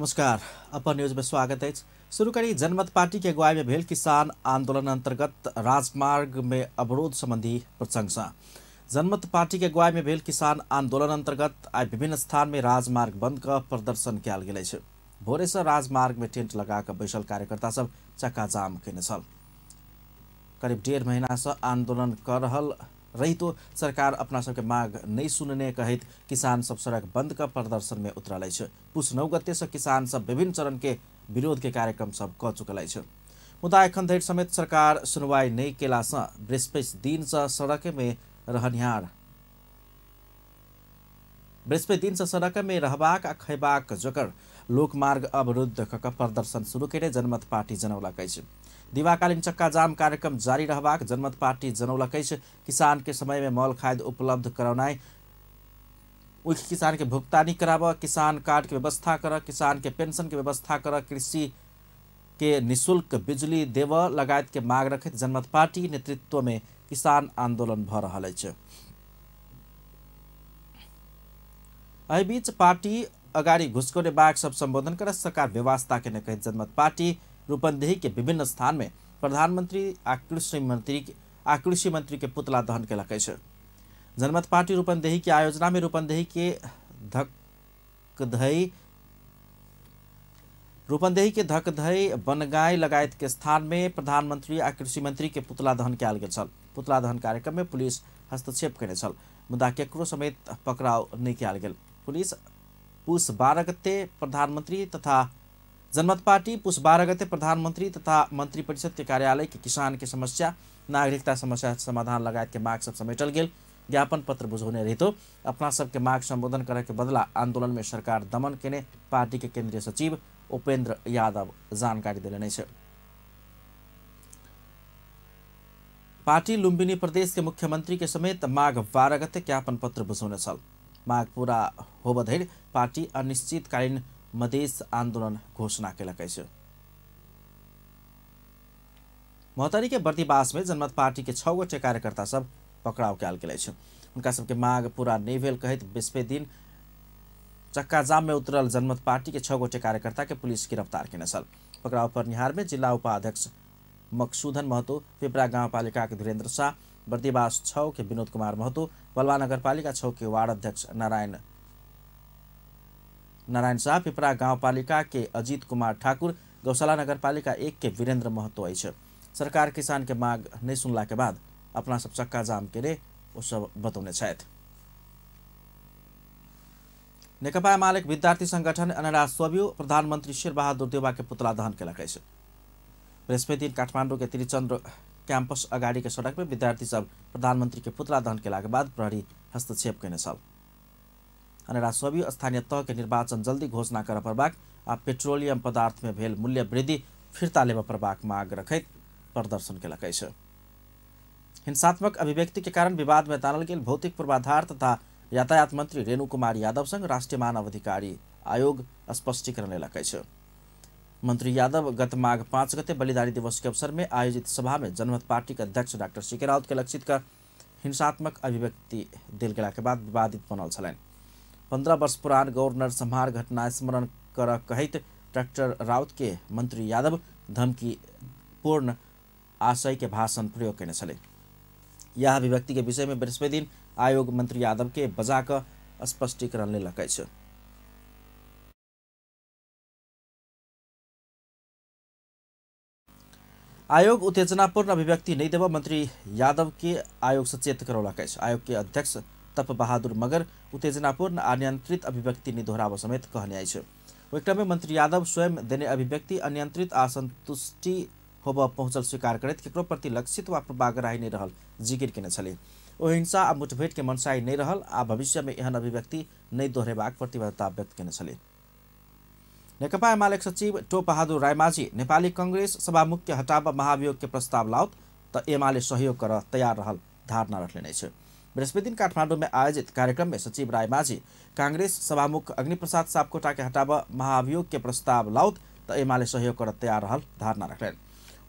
नमस्कार, अपन न्यूज में स्वागत है। शुरू करी जनमत पार्टी के अगुवाई में भेल किसान आंदोलन अंतर्गत राजमार्ग में अवरोध संबंधी प्रशंसा। जनमत पार्टी के अगुवाई में भेल किसान आंदोलन अंतर्गत आइ विभिन्न स्थान में राजमार्ग बंद कर प्रदर्शन कयल गेल अछि। भोरे से राजमार्ग में टेंट लगा कर बैसल कार्यकर्ता सब चक्का जाम केने छल। करीब 1.5 महीना से आंदोलन कर रहल रहितो सरकार अपना सबके मांग नहीं सुनने कहैत किसान सब सड़क बंद कर प्रदर्शन में उतरल अछि। पुस 9 गते से किसान सब विभिन्न चरण के विरोध के कार्यक्रम सब क चुकल अछि। मुदा एखन धरि समेत सरकार सुनवाई नहीं केला से बृहस्पति दिन से सड़क में रहनिहार बृहस्पति दिन से सड़क में रहबाक आ खयबाक जोकर लोकमार्ग अवरुद्ध क प्रदर्शन शुरू केने जनमत पार्टी जनौलक अछि। दिवाकालीन चक्का जाम कार्यक्रम जारी रहबाक जनमत पार्टी जनौलक अछि। किसान के समय में मल खाद उपलब्ध करौनाइ, उख किसान के भुगतानी कराबऽ, किसान कार्ड के व्यवस्था कर, किसान के पेंशन के व्यवस्था कर, कृषि के निःशुल्क बिजली देबऽ लगायत के मांग रखैत जनमत पार्टी नेतृत्व में किसान आंदोलन भऽ रहल अछि। एहि बीच पार्टी अगाडि घुसकौने बाघ सब संबोधन कर सरकार व्यवस्था के कहैत जनमत पार्टी रूपन्देही के विभिन्न स्थान में प्रधानमंत्री आ कृषि मंत्री के पुतला दहन केलक अछि। जनमत पार्टी रूपन्देही के आयोजना में रूपन्देही के धकधई बनगाई लगायत के स्थान में प्रधानमंत्री आ कृषि मंत्री के पुतला दहन कयल गेल छल। पुतला दहन कार्यक्रम में पुलिस हस्तक्षेप केने छल, मुदा केकरो समेत पकड़ाव नहीं कयल गेल। पुलिस पुस 12 गते प्रधानमंत्री तथा जनमत पार्टी पुस 12 गते प्रधानमंत्री तथा मंत्रिपरिषद के कार्यालय के किसान के समस्या, नागरिकता समस्या समाधान लगायत के मांग सब समेटल गेल ज्ञापन पत्र बुझौने रहितो अपना सबके मांग संबोधन करे के बदला आंदोलन में सरकार दमन केने पार्टी के केंद्रीय सचिव उपेंद्र यादव जानकारी देने अछि। पार्टी लुम्बिनी प्रदेश के मुख्यमंत्री के समेत माघ 12 गते ज्ञापन पत्र बुझौने छल। माघ पूरा होबऽ धरि पार्टी अनिश्चितकालीन मधेस आंदोलन घोषणा केलक अछि। महोत्तरी के बर्दिवास में जनमत पार्टी के 6 गोटे कार्यकर्ता सब पकड़ाव कयल गेल अछि। हुनका सबके मांग पूरा नहीं भेल कहैत बृहस्पति दिन चक्का जाम में उतरल जनमत पार्टी के 6 गोटे कार्यकर्ता के पुलिस गिरफ्तार केने छल। पकड़ाव परनिहार में जिला उपाध्यक्ष मकसूदन महतो, पिपरा गाउँपालिका के धीरेन्द्र शाह, बर्दिवास 6 के विनोद कुमार महतो, बलवा नगरपालिका 6 के वार्ड अध्यक्ष नारायण शाह, पिपरा गाउँपालिका के अजीत कुमार ठाकुर, गौशाला नगरपालिका 1 के वीरेंद्र महतो अछि। सरकार किसान के मांग नहीं सुनला के बाद अपना सब चक्का जाम केने ओ सब बतौने छथि। नेकपा एमाले विद्यार्थी संगठन अनरा स्वब्यू प्रधानमंत्री शेरबहादुर देउवा के पुतला दहन केलक अछि। बृहस्पति दिन काठमाडौँ के त्रिचन्द्र कैंपस अगाडि के सड़क में विद्यार्थी सब प्रधानमंत्री के पुतला दहन केला के बाद प्रहरी हस्तक्षेप केने छल। अनरा स्वब्यू स्थानीय तह के निर्वाचन जल्दी घोषणा करऽ पड़बाक आ पेट्रोलियम पदार्थ में भेल मूल्य वृद्धि फिर्ता लेबऽ पड़बाक मांग रखैत प्रदर्शन केलक अछि। हिंसात्मक अभिव्यक्ति के कारण विवाद में तानल गेल भौतिक पूर्वाधार तथा यातायात मंत्री रेणु कुमार यादव संग राष्ट्रीय मानव अधिकारी आयोग स्पष्टीकरण लेलक अछि। मंत्री यादव गत माघ 5 गते बलिदानी दिवस के अवसर में आयोजित सभा में जनमत पार्टी के अध्यक्ष डॉक्टर सीके राउत के लक्षित कर हिंसात्मक अभिव्यक्ति देल गेला के बाद विवादित बनल छलनि। 15 वर्ष पुरान गवर्नर संहार घटना स्मरण कर कहैत डॉक्टर राउत के मंत्री यादव धमकी पूर्ण आशय के भाषण प्रयोग केने छलै। यह अभिव्यक्ति के विषय में बृहस्पति दिन आयोग मंत्री यादव के बजा कऽ स्पष्टीकरण लेलक अछि। आयोग उत्तेजनापूर्ण अभिव्यक्ति नहीं देव मंत्री यादव के आयोग सचेत करौलक अछि। आयोग के अध्यक्ष तप बहादुर मगर उत्तेजनापूर्ण अनियंत्रित अभिव्यक्ति नहीं दोहराबऽ समेत कहने अछि। ओहि क्रम में मंत्री यादव स्वयं देने अभिव्यक्ति अनियंत्रित आ संतुष्टि होबऽ पहुँचल स्वीकार करैत केकरो प्रति लक्षित वा पूर्वाग्रही नहीं रहल जिकिर केने छली। ओ हिंसा आ मुठभेड़ के मनसाई नहीं रहल आ भविष्य में एहन अभिव्यक्ति नहीं दोहरेबाक प्रतिबद्धता व्यक्त केने छली। नेकपा एमाले सचिव टोप बहादुर रायमाझी नेपाली कांग्रेस सभामुख के हटाब महाभियोग के प्रस्ताव लाओत त एमाले सहयोग कर तैयार रहल धारणा रखलेने अछि। बृहस्पति दिन काठमाडौँ में आयोजित कार्यक्रम में सचिव रायमाझी कांग्रेस सभामुख अग्निप्रसाद सापकोटा के हटाब महाभियोग के प्रस्ताव लाओत त एमाले सहयोग कर तैयार रहल धारणा रखलनि।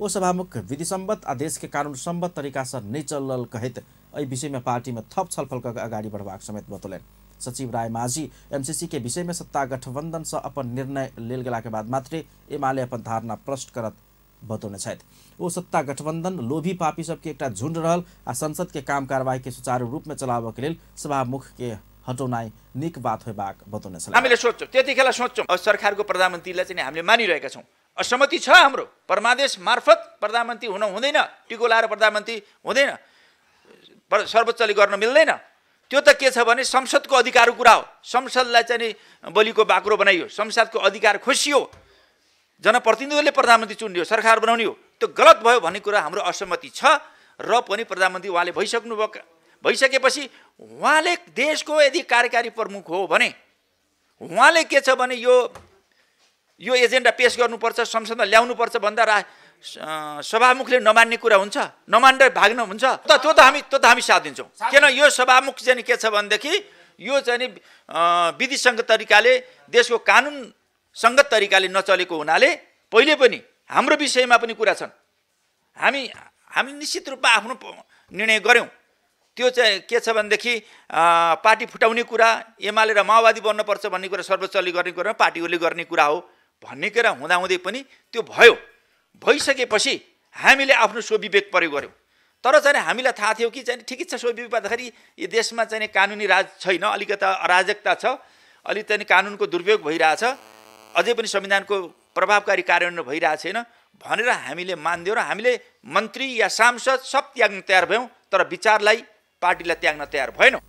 ओ सभामुख विधिसम्मत आ देश के कानून सम्मत तरीका से नहीं चलल कहैत एहि विषय में पार्टी में थप छलफल कऽ अगाडि बढ़बाक समेत बतौलनि। सचिव राय माझी एमसीसी के विषय में सत्ता गठबंधन से अपन निर्णय लेल गेला के बाद मात्रे एमाले अपन धारणा प्रष्ट करत बतौने छथि। ओ सत्ता गठबंधन लोभी पापी सबके एकटा झुंड रहल आ संसद के काम कार्यवाही के सुचारू रूप में चलाबऽ के लेल सभामुख के हटौनाइ नीक बात होयबाक बतौने छलाह। हामीले सोच्छौँ, त्यतिखेर सोच्छौँ अब सरकारको प्रधानमन्त्रीलाई चाहिँ हामीले मानिरहेका छौँ। असहमति छ हाम्रो, परमादेश मार्फत प्रधानमन्त्री हुन हुँदैन, टिको लाएर प्रधानमन्त्री हुँदैन, सर्वोच्चले गर्न मिल्दैन। त्यो त के छ भने संसदको अधिकारको कुरा हो। संसदलाई चाहिँ नि बलिको बाक्रो बनाइयो, संसदको अधिकार खोसियो, जनप्रतिनिधिहरूले प्रधानमन्त्री चुन्ने हो, सरकार बनाउने हो। त्यो गलत भयो भन्ने कुरा हाम्रो असहमति छ। र पनि प्रधानमन्त्री उहाँले भइसकेपछि उहाँले देशको यदि कार्यकारी प्रमुख हो भने उहाँले के छ भने यो एजेन्डा पेश गर्नुपर्छ, संसदमा ल्याउनुपर्छ भन्दा सभामुखले नमान्ने कुरा हुन्छ, नमान्दै भाग्न हुन्छ। त्यो त हामी साथ दिन्छौँ। किन यो सभामुख चाहिँ के छ भनेदेखि यो चाहिँ नि विधिसङ्गत तरिकाले, देशको कानुन सङ्गत तरिकाले नचलेको हुनाले पहिले पनि हाम्रो विषयमा पनि कुरा छन्। हामी निश्चित रूपमा आफ्नो निर्णय गऱ्यौँ। त्यो चाहिँ के छ भनेदेखि पार्टी फुटाउने कुरा, एमाले र माओवादी बन्नुपर्छ भन्ने कुरा सर्वोच्चले गर्ने कुरा, पार्टीहरूले गर्ने कुरा हो भन्ने कुरा हुँदाहुँदै पनि त्यो भयो। भइसकेपछि हामीले आफ्नो स्वविवेक प्रयोग गऱ्यौँ। तर चाहिँ हामीलाई थाहा थियो कि चाहिँ ठिकै छ, स्वविवेक भन्दाखेरि यो देशमा चाहिँ कानुनी राज छैन, अलिकता अराजकता छ, अलिक चाहिँ कानुनको दुरुपयोग भइरहेछ, अझै पनि संविधानको प्रभावकारी कार्यान्वयन भइरहेको छैन भनेर हामीले मान्यौँ र हामीले मन्त्री या सांसद सब त्याग्न तयार भयौँ, तर विचारलाई, पार्टीलाई त्याग्न तयार भएनौँ।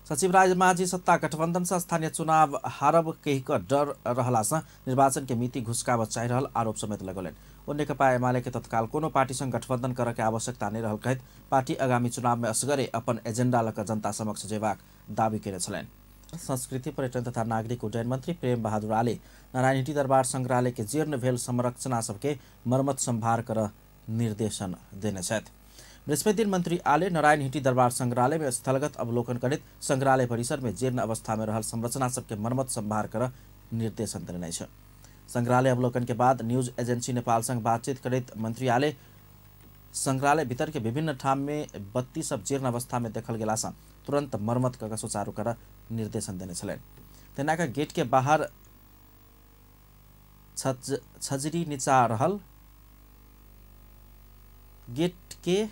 सचिव राय माझी सत्ता गठबंधन से स्थानीय चुनाव हारब कहिक डर रहला से निर्वाचन के मिति घुसकाब चाहि रहल आरोप समेत लगौलनि। ओ नेकपा एमाले के तत्काल कोनो पार्टी संग गठबंधन करऽ के आवश्यकता नहीं रहल कहैत पार्टी आगामी चुनाव में असगरे अपन एजेंडा लऽ कऽ जनता समक्ष जेबाक दावी केने छलनि। संस्कृति पर्यटन तथा नागरिक उड्डयन मंत्री प्रेम बहादुर आले नारायणहिटी दरबार संग्रहालय के जीर्ण भेल संरचना सबके मरम्मत संभार कर निर्देशन देने छथि। बृहस्पति दिन मंत्री आले नारायणहिटी दरबार संग्रहालय में स्थलगत अवलोकन करैत संग्रहालय परिसर में जीर्ण अवस्था में रहल संरचना सबके मरम्मत संभार कर निर्देशन देने छथि। संग्रहालय अवलोकन के बाद न्यूज एजेंसी नेपाल संग बातचीत करैत मंत्री आले संग्रहालय भीतर के विभिन्न ठाम में बत्ती सब जीर्ण अवस्था में देखल गेला सँ तुरंत मरम्मत कऽ सुचारू कर निर्देशन देने छलनि। तेना के गेट के बाहर छजरी नीचा रहल गेट के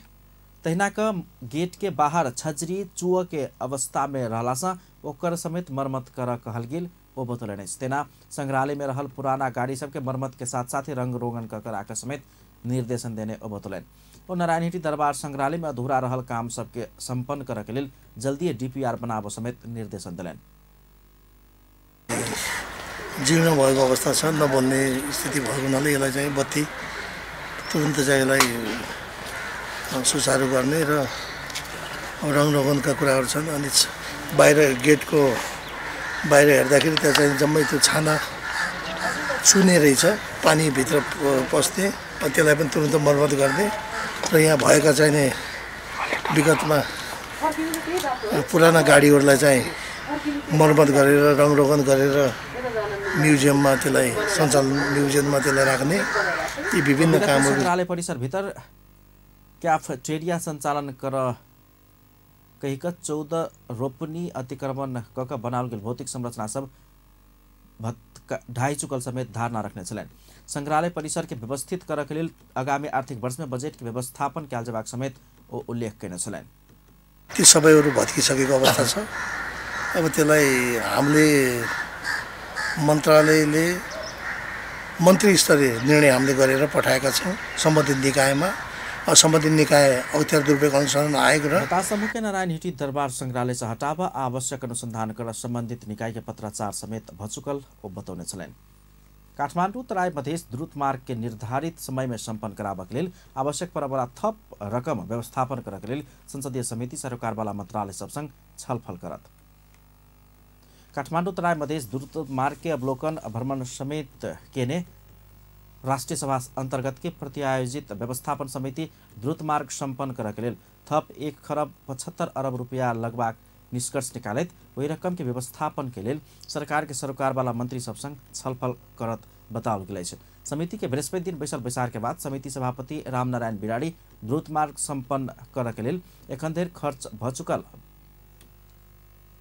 तहिना के गेट के बाहर छजरी चुअ के अवस्था में रहला सँ ओकर समेत मरम्मत कर कहल गेल ओ बतौलनि अछि। तेना संग्रहालय में रहल पुराना गाड़ी सबके मरम्मत के साथ साथ ही रंग रोगन कर कराके समेत निर्देशन देने ओ बतौलनि। ओ नारायणहिटी दरबार संग्रहालय में अधूरा रहल काम सबके संपन्न करऽ के लेल जल्दी डीपीआर बनाबऽ समेत निर्देशन देलनि। जीर्ण भएको अवस्था छ, नबन्ने स्थिति भएको हुनाले यसलाई चाहिँ बत्ती तुरन्त चाहिँ यसलाई सुचारू गर्ने र रङरोगनका कुराहरू छन्। अनि बाहिर गेटको बाहिर हेर्दाखेरि त्यहाँ चाहिँ जम्मै त्यो छाना चुने रहेछ, पानीभित्र पस्ने, त्यसलाई पनि तुरन्त मर्मत गर्ने र यहाँ भएका चाहिँ नि विगतमा पुराना गाडीहरूलाई चाहिँ मर्मत गरेर रङरोगन गरेर म्युजियममा त्यसलाई सञ्चालन, म्युजियममा त्यसलाई राख्ने यी विभिन्न कामहरू। सङ्ग्रहालय परिसरभित्र क्याफेटेरिया सञ्चालन कर कहिक 14 रोपनी अतिक्रमण कऽ कऽ बनाओल गेल भौतिक संरचना सब ढाई चुकल समेत धारणा रखने छलनि। संग्रहालय परिसर के व्यवस्थित करऽ के लेल आगामी आर्थिक वर्ष में बजट के व्यवस्थापन कयल जेबाक समेत ओ उल्लेख केने छलनि। ती सबैहरू भत्किसकेको अवस्था छ। अब त्यसलाई हामीले मन्त्रालयले मन्त्री स्तरीय निर्णय हामीले गरेर पठाएका छौँ सम्बन्धित निकायमा। सम्बन्धित निकाय अख्तियार दुरुपयोग अनुसन्धान आयोग र समूह के नारायणहिटी दरबार संग्रहालय से हटाब आवश्यक अनुसंधान कर सम्बन्धित निकाय के पत्राचार समेत भचुकल ओ बतौने छलनि। काठमाडौँ तराई मधेस द्रुत मार्ग के निर्धारित समय में सम्पन्न कराबक लेल आवश्यक परबला थप रकम व्यवस्थापन करक लेल संसदीय समिति सरकारवाला मंत्रालय सब संग छलफल करत। काठमाडौँ तराई मधेस द्रुत मार्ग के अवलोकन भ्रमण समेत केने राष्ट्रिय सभा अंतर्गत के प्रत्यायोजित व्यवस्थापन समिति द्रुत मार्ग सम्पन्न करक लेल थप 1 खरब 75 अरब रुपया लगबाक निष्कर्ष निकालैत वही रकम के व्यवस्थापन के लेल सरकार के सरोकारवाला मंत्री सब संग छलफल करत बताओल गेल अछि। समिति के बृहस्पति दिन बैसल बैसार के बाद समिति सभापति रामनारायण बिराड़ी द्रुत मार्ग सम्पन्न करक लेल एखन धरि खर्च भ चुकल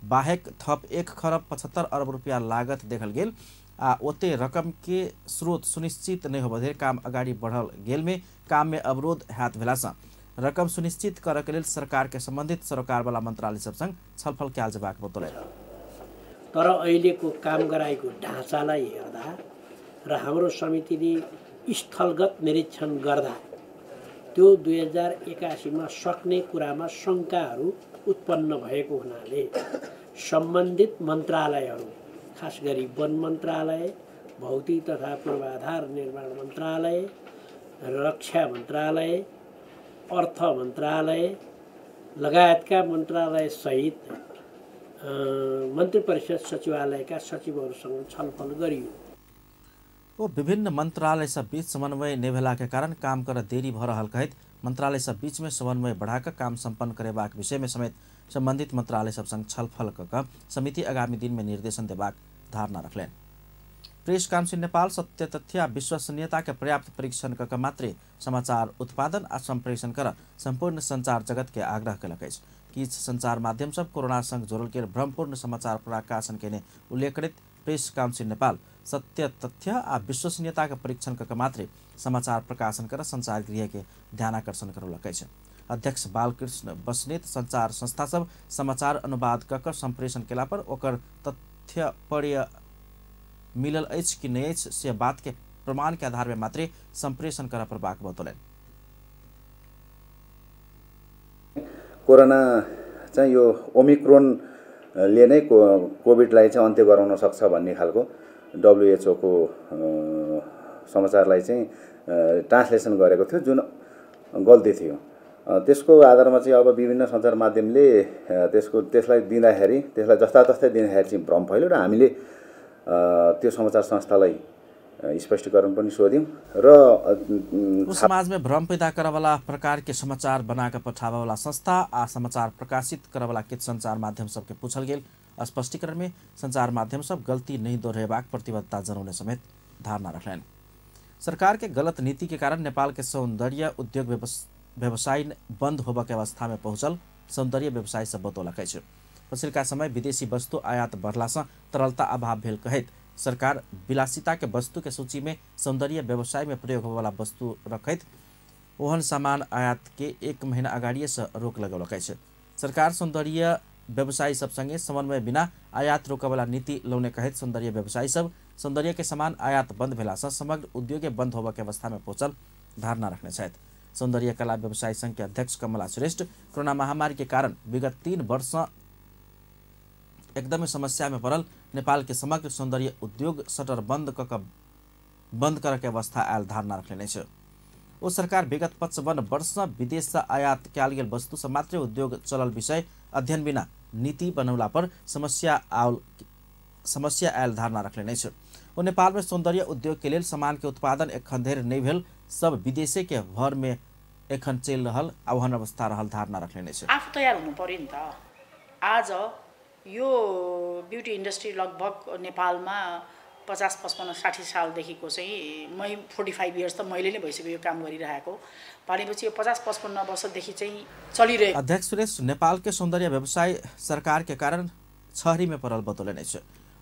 बाहेक थप 1 खरब 75 अरब रुपया लागत देखल गेल आ ओते रकम के स्रोत सुनिश्चित नहि होबे काम अगाडि बढ़ल गेल में काम में अवरोध हैत भेलासँ रकम सुनिश्चित करऽ के लेल सरकार के संबंधित सरोकार वाला मंत्रालय सब संग छलफल कयल जेबाक बतौलनि। तर अहिलेको काम गराइको ढाँचालाई हेर्दा र हाम्रो समितिले स्थलगत निरीक्षण गर्दा त्यो 2081 मा सक्ने कुरामा शङ्काहरू उत्पन्न भएको हुनाले सम्बन्धित मन्त्रालयहरू खास गरी वन मन्त्रालय, भौतिक तथा पूर्वाधार निर्माण मन्त्रालय, रक्षा मन्त्रालय, अर्थ मन्त्रालय लगायतका मन्त्रालय सहित मन्त्री परिषद सचिवालयका सचिवहरूसँग छलफल गरियो। ओ विभिन्न मंत्रालय सब बीच समन्वय नहि भेला के कारण काम कर देरी भ रहल कहैत मंत्रालय सब बीच में समन्वय बढ़ाकर काम सम्पन्न करेबाक विषय में समेत संबंधित मंत्रालय सब संग छलफल क समिति आगामी दिन में निर्देशन देबाक धारणा रखलनि। प्रेस काउंसिल नेपाल सत्य तथ्य आ विश्वसनीयता के पर्याप्त परीक्षण क मात्रे समाचार उत्पादन आ सम्प्रेषण कर सम्पूर्ण संचार जगत के आग्रह कयलक अछि। किछु संचार माध्यम सब कोरोना संग जोड़ल गेल भ्रमपूर्ण समाचार प्रकाशन केने उल्लेख करैत प्रेस काउंसिल नेपाल सत्य तथ्य आ विश्वसनीयता के परीक्षण क मात्रे समाचार प्रकाशन कर संचार गृह के ध्यानाकर्षण करौलक अछि। अध्यक्ष बालकृष्ण बस्नेत संचार संस्था सब समाचार अनुवाद क सम्प्रेषण केला पर ओकर तथ्य पर्य मिलल अछि कि नहि अछि से बात के प्रमाण के आधार में मात्रे सम्प्रेषण कर पड़बाक बतौलनि। कोरोना चाहिँ यो ओमिक्रोनले नै कोभिडलाई चाहिँ अन्त्य गराउन सक्छ भन्ने खालको WHO को समाचारलाई चाहिँ ट्रान्सलेसन गरेको थियो, जुन गल्ती थियो। त्यसको आधारमा चाहिँ अब विभिन्न सञ्चार माध्यमले त्यसलाई दिँदाखेरि, त्यसलाई जस्तातस्तै दिँदाखेरि चाहिँ भ्रम फैल्यो र हामीले त्यो समाचार संस्थालाई स्पष्टीकरण पनि सोध्यौँ र समाज में भ्रम पैदा करवाला प्रकार के समाचार बनाकर पठावे संस्था आ समाचार प्रकाशित करवाला किछु संचार माध्यम सबके पूछल गेल। स्पष्टीकरण में संचार माध्यम सब गलती नहीं दोहरेबाक प्रतिबद्धता जनौने समेत धारणा रखलनि। सरकार के गलत नीति के कारण नेपाल के सौंदर्य उद्योग व्यवसाय बंद होबऽ के अवस्था में पहुँचल सौंदर्य व्यवसाय सब बतौलक अछि। पछिल्का समय विदेशी वस्तु आयात बढ़लासँ तरलता अभाव भेल कहैत सरकार विलासिता के वस्तु के सूची में सौंदर्य व्यवसाय में प्रयोग होबयवला वस्तु रखैत ओहन सामान आयात के 1 महीना अगाडिए से रोक लगौलक अछि। सरकार सौंदर्य व्यवसायी सब संगे समन्वय बिना आयात रोकयवला नीति लौने कहैत सौंदर्य व्यवसायी सब सौंदर्य के सामान आयात बंद भेलासँ समग्र उद्योगे बंद होबय के अवस्था में पहुँचल धारणा रखने छथि। सौंदर्य कला व्यवसायी संघ के अध्यक्ष कमला श्रेष्ठ कोरोना महामारी के कारण विगत 3 वर्ष एकदमै समस्या में पड़ल नेपाल के समग्र सौंदर्य उद्योग सटर बंद कर के अवस्था आयल धारणा रखने अछि। ओ सरकार विगत 55 वर्ष विदेश से आयात कयल गेल वस्तु से मात्रै उद्योग चलल विषय अध्ययन बिना नीति बनौला पर समस्या आयल धारणा रखने अछि। ओ नेपाल में सौंदर्य उद्योग के लेल सामान के उत्पादन एखन धरि नहि भेल, सब विदेशे के भर में एखन चलि रहल आ ओहन अवस्था रहल धारणा रखने अछि। आफू तयार हुनु पर्यो नि त। आज यो ब्युटी इन्डस्ट्री लगभग नेपालमा 50, 55, 60 सालदेखिको चाहिँ मै 45 इयर्स त मैले नै भइसक्यो यो काम गरिरहेको, भनेपछि यो 50, 55 वर्षदेखि चाहिँ चलिरहेको। अध्यक्ष सुरेश नेपाल के सौंदर्य व्यवसाय सरकार के कारण छहरी में पड़ल बतौलनि अछि।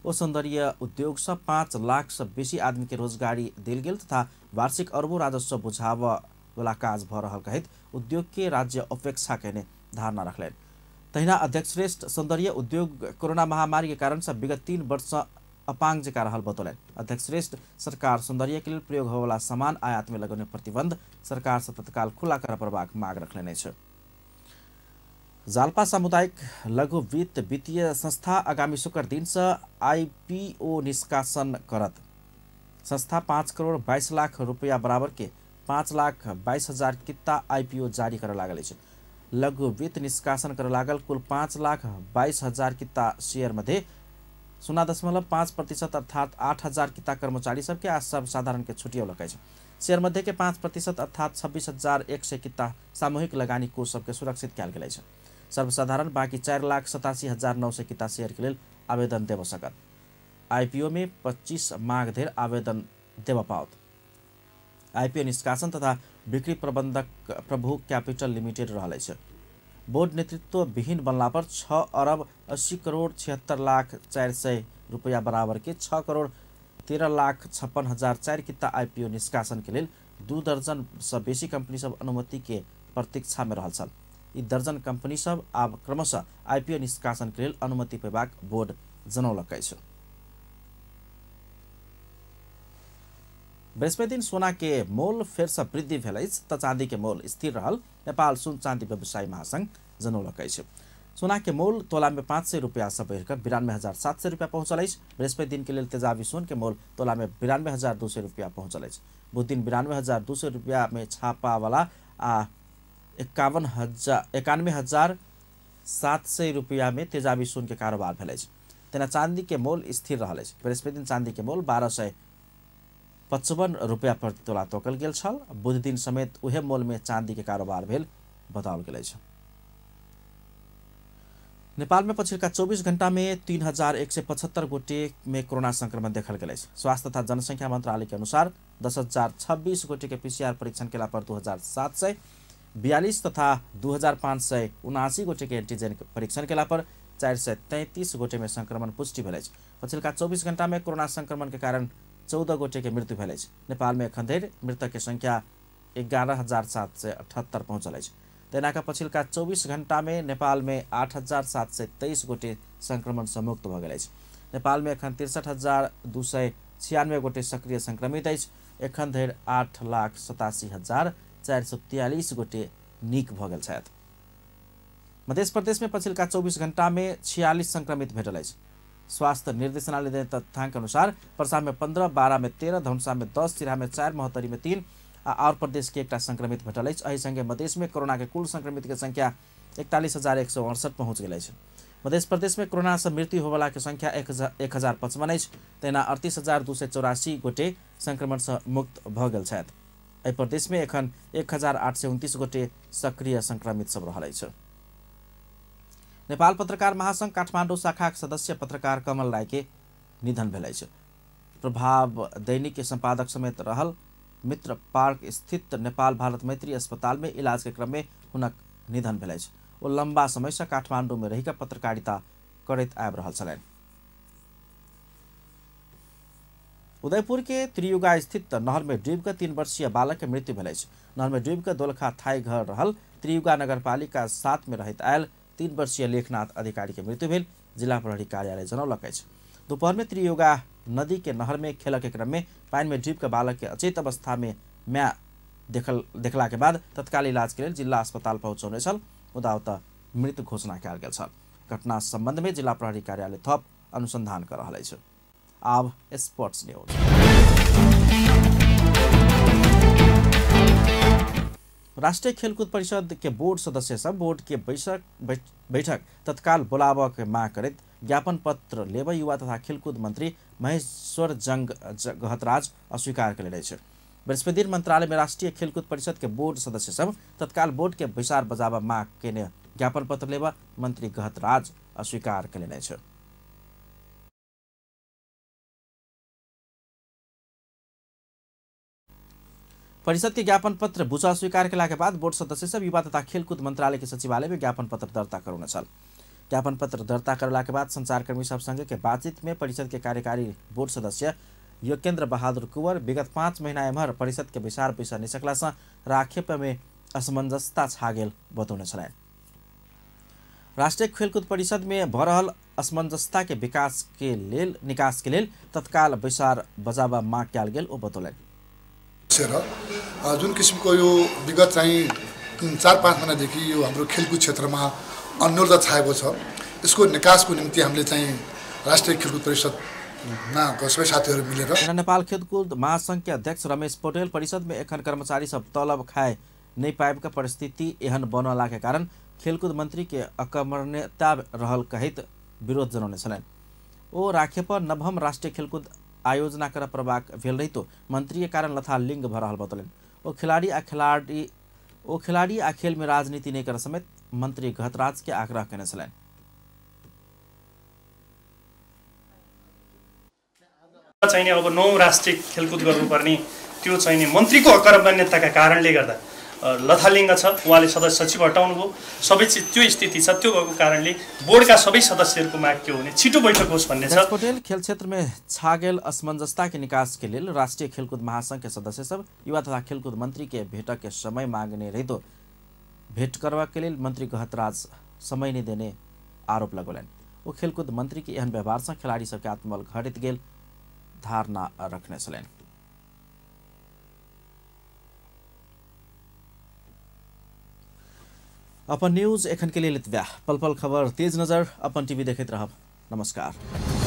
ओ सौंदर्य उद्योग से 5 लाख से बेसी आदमी के रोजगारी देल गेल तथा वार्षिक अरबों राजस्व बुझाबऽ वाला काज भऽ रहल कहैत उद्योग के राज्य अपेक्षा केने धारणा रखलनि। तहिना अध्यक्ष श्रेष्ठ सौंदर्य उद्योग कोरोना महामारी के कारण से विगत 3 वर्ष अपांग जका रहल बतौलनि। अध्यक्ष श्रेष्ठ सरकार सौंदर्य के लेल प्रयोग होयवला सामान आयात में लगौने प्रतिबंध सरकार से तत्काल खुला करऽ पड़बाक माग रखलनि अछि। जालपा सामुदायिक लघु वित्त वित्तीय संस्था आगामी शुक्र दिन से आईपीओ निष्कासन करत। संस्था 5 करोड़ 22 लाख रुपया बराबर के 5,22,000 किता आईपीओ जारी कर लागल अछि। लघु वित्त निष्कासन कर लागल कुल 5,22,000 किता शेयर मध्ये 0.5% अर्थात 8,000 किता कर्मचारी सबके आ सब साधारण के छुटियौलक अछि। शेयर मध्ये के 5% अर्थात 26,100 किता सामूहिक लगानी कोष सबके सुरक्षित कयल गेल अछि। सर्वसाधारण बाकी 4,87,900 किता शेयर के लेल आवेदन देब सकत। आईपीओ में 25 माघ धरि आवेदन देब पाओत। आईपीओ निष्कासन तथा बिक्री प्रबंधक प्रभु कैपिटल लिमिटेड रहल अछि। बोर्ड नेतृत्व विहीन बनला पर 6 अरब 80 करोड़ 76 लाख 400 रुपया बराबर के 6 करोड़ 13 लाख 56 हजार 4 किता आईपीओ निष्कासन के लेल 2 दर्जन से बेसी कंपनी सब अनुमति के प्रतीक्षा में रहल छल। ई दर्जन कंपनी सब आब क्रमशः आईपीओ निष्कासन के लेल अनुमति पेबाक बोर्ड जनौलक अछि। बृहस्पति दिन सोना के मोल फेर से वृद्धि भेल अछि त चांदी के मोल स्थिर रहल नेपाल सुन चांदी व्यवसायी महासंघ जनौलक अछि। सोना के मोल तोला में 500 रुपया से बढ़िकर 92,700 रुपया पहुंचल अछि। बृहस्पति दिन के लेल तेजाबी सोन के मोल तोला में 92,200 रुपया पहुंचल अछि। बुध दिन 92,200 रुपया में छापा वाला आ 91,700 रुपया में तेजाबी सोन के कारोबार भेल अछि। तेना चांदी के मोल स्थिर रहल अछि। बृहस्पति दिन चांदी के मोल 1255 रुपया प्रति तोला तोकल गेल छल। बुध दिन समेत उहे मोल में चांदी के कारोबार भेल बताओल गेल अछि। नेपाल में पछिल्का 24 घंटा में 3,175 गोटे में कोरोना संक्रमण देखल गेल अछि। स्वास्थ्य तथा जनसंख्या मंत्रालय के अनुसार 10,026 गोटे के पीसीआर परीक्षण केला पर 2,742 तथा 2,579 गोटे के एंटीजन परीक्षण केला पर 433 गोटे में संक्रमण पुष्टि भेल अछि। पछिल्का 24 घंटा में कोरोना संक्रमण के कारण 14 गोटे के मृत्यु भेल अछि। नेपाल में एखन धरि मृतक के संख्या 11,778 पहुंचल अछि। तेना पछिल्का 24 घंटा में नेपाल में 8,723 गोटे संक्रमण से मुक्त भ गेल अछि। नेपाल में एखन 63,296 गोटे सक्रिय संक्रमित अछि। एखन धरि 8,87,443 गोटे नीक भ गेल छथि। मध्य प्रदेश में पछिल्का 24 घंटा में 46 संक्रमित भेटल अछि। स्वास्थ्य निर्देशनालय देने तथ्यांक अनुसार पर्सा में 15, 12 में 13, धनुषा में 10, सिराहा में 4, महोत्तरी में 3 आ और प्रदेश के एकटा संक्रमित भेटल अछि। एहि संगे मधेश में कोरोना के कुल संक्रमित के संख्या 41,168 पहुंच गेल अछि। मध्य प्रदेश में कोरोना से मृत्यु होबला के संख्या 1,055 अछि। तहिना 38,284 गोटे संक्रमण से मुक्त भ गेल छथि। एहि प्रदेश में एखन 1,829 गोटे सक्रिय संक्रमित सब रहल अछि। नेपाल पत्रकार महासंघ काठमाडौँ शाखाक सदस्य पत्रकार कमल राय के निधन भेल अछि। प्रभाव दैनिक के संपादक समेत रहल मित्र पार्क स्थित नेपाल भारत मैत्री अस्पताल में इलाज के क्रम में हुनक निधन भेल अछि। ओ लंबा समय से काठमाडौँ में रहि के पत्रकारिता करैत आबि रहल छलनि। उदयपुर के त्रियुगा स्थित नहर में डूबि के 3 वर्षीय बालक के मृत्यु भेल अछि। नहर में डूबि के दोलखा थाई घर रहल त्रियुगा नगरपालिका 7 में रहैत आयल 3 वर्षीय लेखनाथ अधिकारी के मृत्यु भेल जिला प्रहरी कार्यालय जनौलक अछि। दोपहर में त्रियुगा नदी के नहर में खेल के क्रम में पानि में डूबि के बालक के अचेत अवस्था में म्या देखला के बाद तत्काल इलाज के लेल जिला अस्पताल पहुंचौने छल, मुदा ओतऽ मृत घोषणा कयल गेल छल। घटना संबंध में जिला प्रहरी कार्यालय थप अनुसंधान कर रहल अछि। आब स्पोर्ट्स न्यूज। राष्ट्रीय खेलकूद परिषद के बोर्ड सदस्य सब बोर्ड के बैठक तत्काल बोलाबऽ के मांग करैत ज्ञापन पत्र लेबय युवा तथा खेलकूद मंत्री महेश्वर जंग गहतराज अस्वीकार कयने अछि। बृहस्पति दिन मंत्रालय में राष्ट्रीय खेलकूद परिषद के बोर्ड सदस्य सब तत्काल बोर्ड के बैसार बजाबऽ मांग केने ज्ञापन पत्र लेबऽ मंत्री गहतराज अस्वीकार कयने अछि। परिषद के ज्ञापन पत्र बुझा स्वीकार केला के बाद बोर्ड सदस्य सब युवा तथा खेलकूद मंत्रालय के सचिवालय में ज्ञापन पत्र दर्ता करौने छल। ज्ञापन पत्र दर्ता करला के बाद संचारकर्मी सब संगे के बातचीत में परिषद के कार्यकारी बोर्ड सदस्य योगेंद्र बहादुर कुंवर विगत 5 महीना एम्हर परिषद के बैसार बैसा नहि सकला से राखेप में असमंजसता छा गेल बतौने छलनि। राष्ट्रीय खेलकूद परिषद में भऽ रहल असमंजसता के विकास के लेल निकास के लेल तत्काल बैसार बजाबा माग कयल गेल ओ बतौलनि। जुन किसिमको यो विगत चाहिँ 4-5 महिनादेखि यो हाम्रो खेलकुद क्षेत्रमा अन्योलता छाएको छ, यसको निकासको निम्ति हामीले चाहिँ राष्ट्रिय खेलकुद परिषदमा सबै साथीहरू मिलेर नेपाल खेलकुद महासंघ के अध्यक्ष रमेश पटेल परिषद में एखन कर्मचारी सब तलब खाए नहीं पाबि के परिस्थिति एहन बनला के कारण खेलकुद मंत्री के अकर्मण्यता रहल कहैत विरोध जनौने छलनि। ओ राखे पर 9म राष्ट्रीय खेलकुद आयोजना कर पड़बाक भेल रहितो मंत्री के कारण लथा लिंग भऽ रहल बतौलनि। ओ खिलाड़ी आ खेल में राजनीति नहि कर समेत मंत्री गहतराज के आग्रह केने छलनि। चाहिँ अब 9 राष्ट्रिय खेलकुद गर्नुपर्ने त्यो चाहिँ मन्त्रीको अकर्मण्यताका कारणले गर्दा लथालिङ्ग छ, उहाँले सदस्य सचिव हटाउनु भयो, सबै चिज त्यो स्थिति छ। त्यो भएको कारणले बोर्डका सबै सदस्यहरूको माग के हो भने छिटो बैठक होस् भन्ने छ। पटेल खेल क्षेत्र में छागेल असमंजसता के निकास के लिए राष्ट्रीय खेलकूद महासंघ के सदस्य सब युवा तथा खेलकूद मंत्री के भेट के समय मांगने रही तो भेंट करवा के लिए मंत्री गहतराज समय नहीं देने आरोप लगौलनि। वो खेलकूद मंत्री के एहन व्यवहार से खिलाड़ी सबके आत्मबल घटित गेल धारणा रखने छलनि। अपन न्यूज एखन के लिए एतबे। पल पल खबर तेज नजर अपन टीवी देखैत रहब। नमस्कार।